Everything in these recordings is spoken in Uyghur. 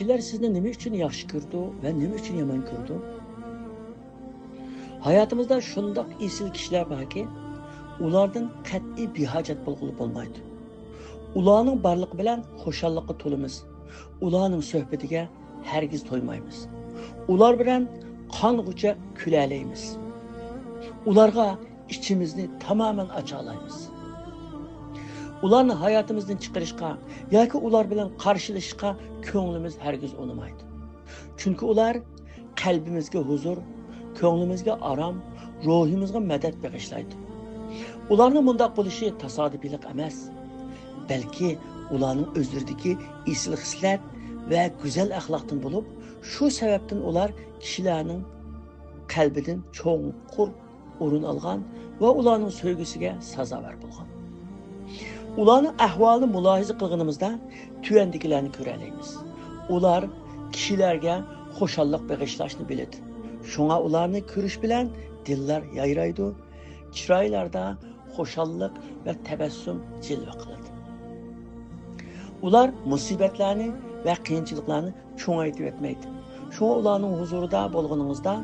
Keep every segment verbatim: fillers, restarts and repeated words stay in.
كىشىلەر سىزنى نېمە ئۈچۈن ياخشى كۆرىدۇ ۋە نېمە ئۈچۈن يامان كۆرىدۇ؟ ھاياتىمىزدا شۇنداق ئېسىل كىشىلەر باركى، ئۇلاردىن قەتئىي بىھاجەت بولغىلى بولمايدۇ. ئۇلارنىڭ بارلىقى بىلەن خۇشاللىققا تولىمىز. ئۇلارنىڭ سۆھبىتىگە ھەرگىز تويمايمىز. ئۇلار بىلەن قانغۇچە كۈلەلەيمىز. ئۇلارغا ئىچىمىزنى تامامەن ئاچالايمىز. ئۇلارنى ھاياتىمىزدىن چىقىرىشقا ياكى ئۇلار بىلەن قارشىلىشىشقا كۆڭلىمىز ھەرگىز ئۇنىمايدۇ. چۈنكى ئۇلار قەلبىمىزگە ھۇزۇر، كۆڭلىمىزگە ئارام، روھىمىزغا مەدەت بېغىشلايدۇ. ئۇلارنىڭ مۇنداق بولۇشى تاسادىپىيلىق ئەمەس، بەلكى ئۇلارنىڭ ئۆزلىرىدىكى ئېسىل خىسلەت ۋە گۈزەل ئەخلاقتىن بولۇپ، شۇ سەۋەبتىن ئۇلار كىشىلەرنىڭ قەلبىدىن چوڭقۇر ئورۇن ئالغان ۋە ئۇلارنىڭ سۆيگۈسىگە سازاۋەر بولغان. ئۇلارنىڭ ئەھۋالىنى مۇلاھىزە قىلغىنىمىزدا تۆۋەندىكىلەرنى كۆرەلەيمىز. ئۇلار كىشىلەرگە خۇشاللىق بېغىشلاشنى بىلىدۇ. شۇڭا ئۇلارنى كۆرۈش بىلەن دىللار يايرايدۇ، چىرايلاردا خۇشاللىق ۋە تەبەسسۇم جىلۋە قىلىدۇ. ئۇلار مۇسىبەتلەرنى ۋە قىيىنچىلىقلارنى چوڭايتىۋەتمەيدۇ. شۇڭا ئۇلارنىڭ ھۇزۇرىدا بولغىنىڭىزدا،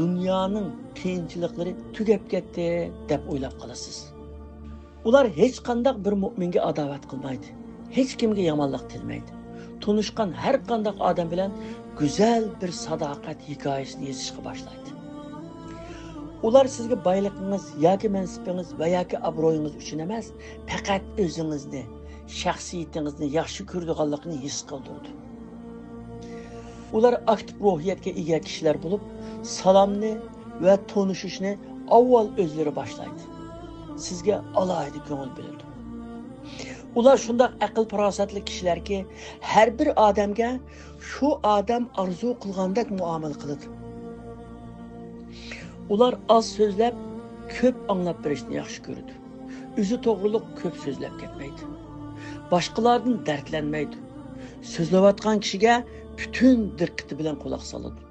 دۇنيانىڭ قىيىنچىلىقلىرى تۈگەپ كەتتى، دەپ ئويلاپ قالىسىز. ئۇلار ھېچقانداق بىر مۆمىنگە ئاداۋەت قىلمايدۇ، ھېچكىمگە يامانلىق تىلىمەيدۇ. تونۇشقان ھەر قانداق ئادەم بىلەن گۈزەل بىر ساداقەت ھېكايىسىنى يېزىشقا باشلايدۇ. ئۇلار سىزگە بايلىقىڭىز ياكى مەنسىپىڭىز ۋە ياكى ئابرۇيىڭىز ئۈچۈن ئەمەس، پەقەت ئۆزىڭىزنى، شەخسىيىتىڭىزنى ياخشى كۆرىدىغانلىقىنى ھېس قىلدۇرىدۇ. ئۇلار ئاكتىپ روھىيەتكە ئىگە كىشىلەر بولۇپ، سالامنى ۋە تونۇشۇشنى ئاۋۋال ئۆزلىرى باشلايدۇ. سىزگە ئالاھىدە كۆڭۈل بۆلىدۇ. ئۇلار شۇنداق ئەقىل-پاراسەتلىك كىشىلەركى، ھەر بىر ئادەمگە شۇ ئادەم ئارزۇ قىلغاندەك مۇئامىلە قىلىدۇ. ئۇلار ئاز سۆزلەپ، كۆپ ئاڭلاپ بېرىشنى ياخشى كۆرىدۇ. ئۆزى توغرۇلۇق كۆپ سۆزلەپ كەتمەيدۇ. باشقىلاردىن دەردلەنمەيدۇ. سۆزلەۋاتقان كىشىگە پۈتۈن دىققىتى بىلەن قۇلاق سالىدۇ.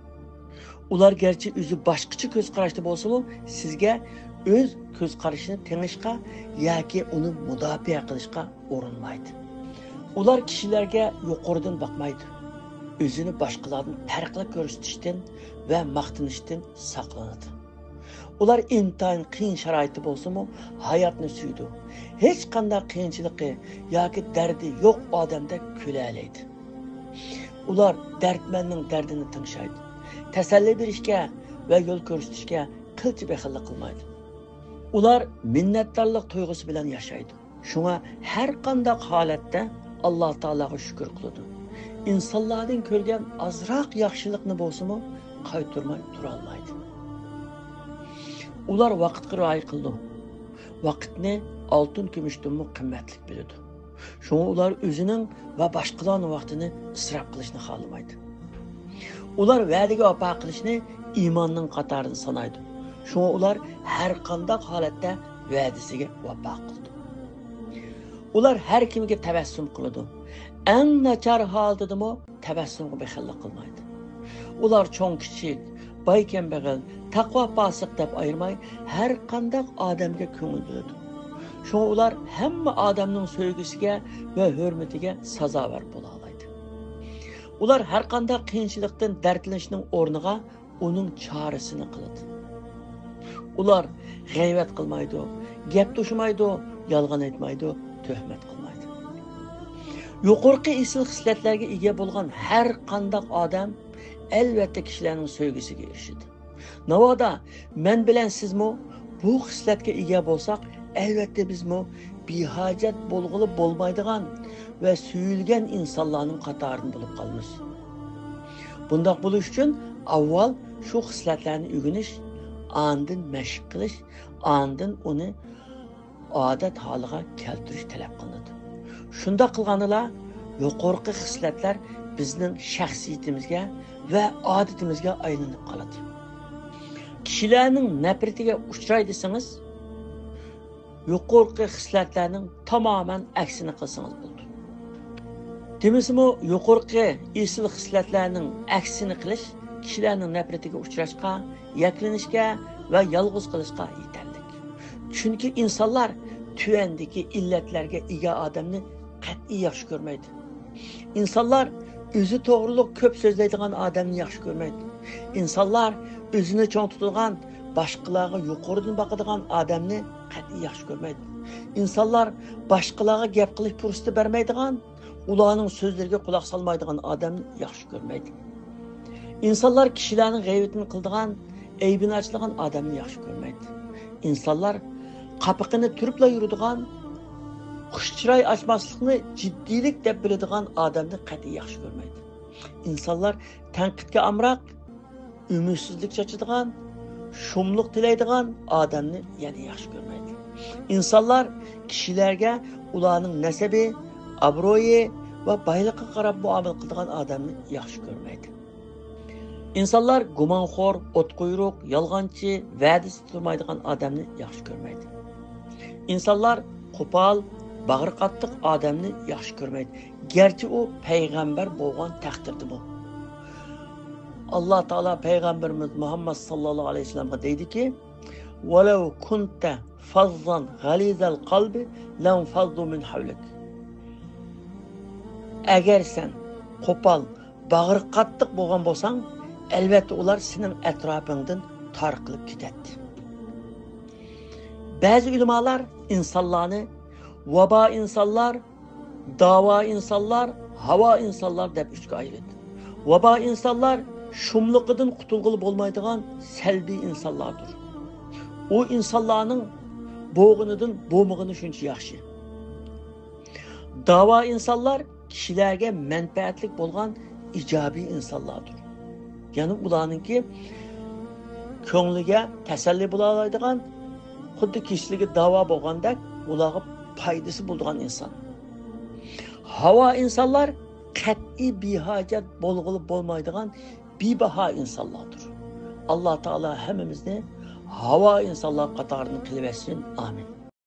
ئۇلار گەرچە ئۆزى باشقىچە كۆز قاراشتا بولسىمۇ، سىزگە ئۆز كۆز قارىشىنى تېڭىشقا ياكى ئۇنى مۇداپىئە قىلىشقا ئۇرۇنمايدۇ. ئۇلار كىشىلەرگە يۇقىرىدىن باقمايدۇ. ئۆزىنى باشقىلاردىن پەرقلىق كۆرسىتىشتىن ۋە ماختىنىشتىن ساقلىنىدۇ. ئۇلار ئىنتايىن قىيىن شارائىتتا بولسىمۇ، ھاياتنى سۆيىدۇ. ھېچقانداق قىيىنچىلىقى ياكى دەردى يوق ئادەمدەك كۈلەلەيدۇ. ئۇلار دەردمەننىڭ دەردىنى تىڭشايدۇ. تەسەللى بېرىشكە ۋە يول كۆرسىتىشكە قىلچە بېخىللىق قىلمايدۇ. ئۇلار مىننەتدارلىق تۇيغۇسى بىلەن ياشايدۇ. شۇڭا ھەر قانداق ھالەتتە ئاللا تائالاغا شۈكۈر قىلىدۇ. ئىنسانلاردىن كۆرگەن ئازراق ياخشىلىقنى بولسىمۇ قايتۇرماي تۇرالمايدۇ. ئۇلار ۋاقىتقا رىئايە قىلىدۇ. ۋاقىتنى ئالتۇن كۈمۈشتىنمۇ قىممەتلىك بىلىدۇ. شۇڭا ئۇلار ئۆزىنىڭ ۋە باشقىلارنىڭ ۋاقتىنى ئىسراپ قىلىشنى خالىمايدۇ. ئۇلار ۋەدىگە ۋاپا قىلىشنى ئىماننىڭ قاتارىدا سانايدۇ. شۇڭا ئۇلار ھەر قانداق ھالەتتە ۋەدىسىگە ۋاپا قىلىدۇ. ئۇلار ھەر كىمگە تەبەسسۇم قىلىدۇ. ئەڭ ناچار ھالىتىدىمۇ تەبەسسۇمغا بېخىللىق قىلمايدۇ. ئۇلار چوڭ-كىچىك، باي-كەمبەغەل، تەقۋا-پاسىق دەپ ئايرىماي، ھەر قانداق ئادەمگە كۆڭۈل بۆلىدۇ. شۇڭا ئۇلار ھەممە ئادەمنىڭ سۆيگۈسىگە ۋە ھۆرمىتىگە سازاۋەر بولالايدۇ. ئۇلار ھەر قانداق قىيىنچىلىقتىن دەردلىنىشنىڭ ئورنىغا ئۇنىڭ چارىسىنى قىلىدۇ. ئۇلار غەيۋەت قىلمايدۇ، گەپ توشۇمايدۇ، يالغان ئېيتمايدۇ، تۆھمەت قىلمايدۇ. يۇقىرىقى ئېسىل خىسلەتلەرگە ئىگە بولغان ھەر قانداق ئادەم، ئەلۋەتتە، كىشىلەرنىڭ سۆيگۈسىگە ئېرىشىدۇ. ناۋادا مەن بىلەن سىزمۇ بۇ خىسلەتكە ئىگە بولساق، ئەلۋەتتە، بىزمۇ بىھاجەت بولغىلى بولمايدىغان ۋە سۆيۈلگەن ئىنسانلارنىڭ قاتارىدىن بولۇپ قالىمىز. بۇنداق بولۇش ئۈچۈن ئاۋۋال شۇ خىسلەتلەرنى ئۆگىنىش، ئاندىن مەشىق قىلىش، ئاندىن ئۇنى ئادەت ھالىغا كەلتۈرۈش تەلەپ قىلىنىدۇ. شۇنداق قىلغاندىلا، يۇقىرىقى خىسلەتلەر بىزنىڭ شەخسىيىتىمىزگە ۋە ئادىتىمىزگە ئايلىنىپ قالىدۇ. كىشىلەرنىڭ نەپرىتىگە ئۇچراي دېسىڭىز، يۇقىرىقى خىسلەتلەرنىڭ تامامەن ئەكسىنى قىلسىڭىز بولىدۇ. دېمىسىمۇ، يۇقىرىقى ئېسىل خىسلەتلەرنىڭ ئەكسىنى قىلىش كىشىلەرنىڭ نەپرىتىگە ئۇچراشقا، يەكلىنىشكە ۋە يالغۇز قېلىشقا يېتەرلىك. چۈنكى ئىنسانلار تۆۋەندىكى ئىللەتلەرگە ئىگە ئادەمنى قەتئىي ياخشى كۆرمەيدۇ. ئىنسانلار ئۆزى توغرۇلۇق كۆپ سۆزلەيدىغان ئادەمنى ياخشى كۆرمەيدۇ. ئىنسانلار ئۆزىنى چوڭ تۇتىدىغان، باشقىلارغا يۇقىرىدىن باقىدىغان ئادەمنى قەتئىي ياخشى كۆرمەيدۇ. ئىنسانلار باشقىلارغا گەپ قىلىش پۇرسىتى بەرمەيدىغان، ئۇلارنىڭ سۆزلىرىگە قۇلاق سالمايدىغان ئادەمنى ياخشى كۆرمەيدۇ. ئىنسانلار كىشىلەرنىڭ غەيۋىتىنى قىلىدىغان، ئەيىبىنى ئاچىدىغان ئادەمنى ياخشى كۆرمەيدۇ. ئىنسانلار قاپىقىنى تۈرۈپلا يۈرىدىغان، خۇش چىراي ئاچماسلىقنى جىددىيلىك دەپ بىلىدىغان ئادەمنى قەتئىي ياخشى كۆرمەيدۇ. ئىنسانلار تەنقىدكە ئامراق، ئۈمىدسىزلىك چاچىدىغان، شۇملۇق تىلەيدىغان ئادەمنى يەنە ياخشى كۆرمەيدۇ. ئىنسانلار كىشىلەرگە ئۇلارنىڭ نەسەبى، ئابرۇيى ۋە بايلىقىغا قاراپ مۇئامىلە قىلىدىغان ئادەمنى ياخشى كۆرمەيدۇ. ئىنسانلار گۇمانخور، ئوتقۇيرۇق، يالغانچى، ۋەدىسىدە تۇرمايدىغان ئادەمنى ياخشى كۆرمەيدۇ. ئىنسانلار قوپال، باغرى قاتتىق ئادەمنى ياخشى كۆرمەيدۇ، گەرچە ئۇ پەيغەمبەر بولغان تەقدىردىمۇ. ئاللا تائالا پەيغەمبىرىمىز مۇھەممەد ساللاللاھۇ ئەلەيھى ۋەسەللەمگە دەيدىكى، ۋەلەۋ كۇنتە فەززەن غەلىزەل قەلبى لەنفەززۇ مىن ھەۋلىك. ئەگەر سەن قوپال، باغرى قاتتىق بولغان بولساڭ، ئەلۋەتتە ئۇلار سېنىڭ ئەتراپىڭدىن تارقىلىپ كېتەتتى. بەزى ئۆلىمالار ئىنسانلارنى ۋابا ئىنسانلار، داۋا ئىنسانلار، ھاۋا ئىنسانلار دەپ ئۈچكە ئايرىدى. ۋابا ئىنسانلار شۇملۇقىدىن قۇتۇلغىلى بولمايدىغان سەلبىي ئىنسانلاردۇر. ئۇ ئىنسانلارنىڭ بولغىنىدىن بولمىغىنى شۇنچە ياخشى. داۋا ئىنسانلار كىشىلەرگە مەنپەئەتلىك بولغان ئىجابىي ئىنسانلاردۇر. يەنى ئۇلارنىڭكى كۆڭلىگە تەسەللى بولالايدىغان، خۇددى كىشىلىكى داۋا بولغاندەك ئۇلارغا پايدىسى بولىدىغان ئىنسان. ھاۋا ئىنسانلار قەتئىي بىھاجەت بولغىلى بولمايدىغان بىباھا ئىنسانلاردۇر. ئاللا تائالا ھەممىمىزنى ھاۋا ئىنسانلار قاتارىدىن قىلىۋەتسۇن. ئامىن.